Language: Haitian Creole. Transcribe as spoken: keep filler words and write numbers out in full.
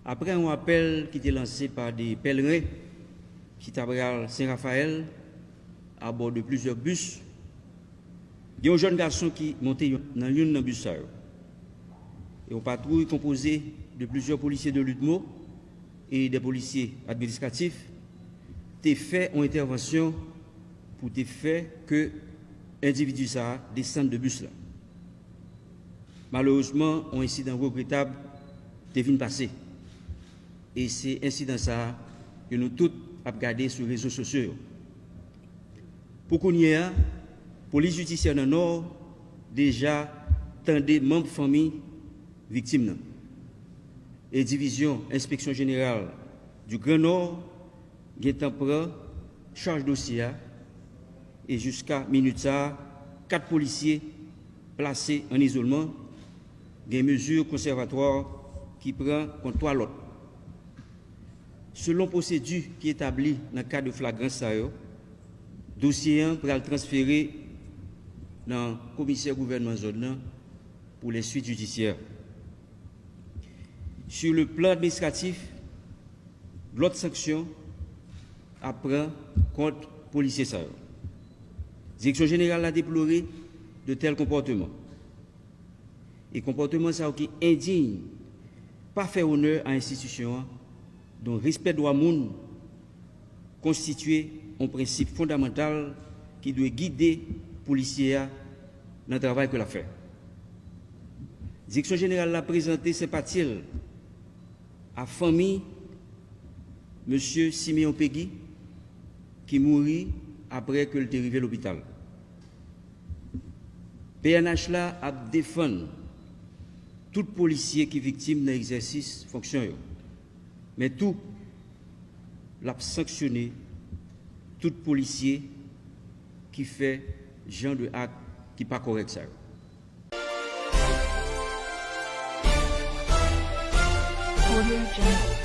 Aprè yon apèl ki te lanse pa de pèlren ki ta pral Sen Rafayèl abò de plizyè bis, gen yon jèn gason ki monte yon- nan youn nan bis sa yo. E yon patwouy konpoze de plizyè polisye de Ludmo e de polisye administratif te fè yon entèvansyon pou te fè ke endividi sa a desann de bis la. Malerezman, yon ensidan regretab te vin pase. E se ensidan sa a ke nou tout ap gade sou rezo sosyo yo. Pou kounye a, polis jidisyè nan Nò deja tande manm fanmi viktim nan. E divizyon Enspeksyon Jeneral di Gran Nò gentan pran chaj dosye a. E jiska minit sa a, kat polisye plase an izolman. Gen mezi konsèvatwa ki pran kont twa lòt. Selon pwosedi ki etabli nan ka de flagrans sa yo, dosye an pral transfere nan komisè gouvènman zòn nan pou les suites judiciaires. Sur le plan administratif, lòt sanksyon ap pran kont polisye sa yo. Direksyon Jeneral la deplore de tèl konpòteman. E konpòteman sa yo ki endiy pa fè onè a enstitisyon an, dont respè dwa moun konstitye yon prensip fondamantal ki dwe gide polisye a nan travay ke l ap fè. Direksyon Jeneral la prezante senpati l a fanmi Mesye Simeon Pegi, ki mouri apre ke l te rive lopital. P N H la ap defann tout polisye ki viktim nan egzèsis fonksyon yo. Men tou, l ap sanksyone tout polisye ki fè jan de ak ki pa kòrèk sa yo. Audio Jungle.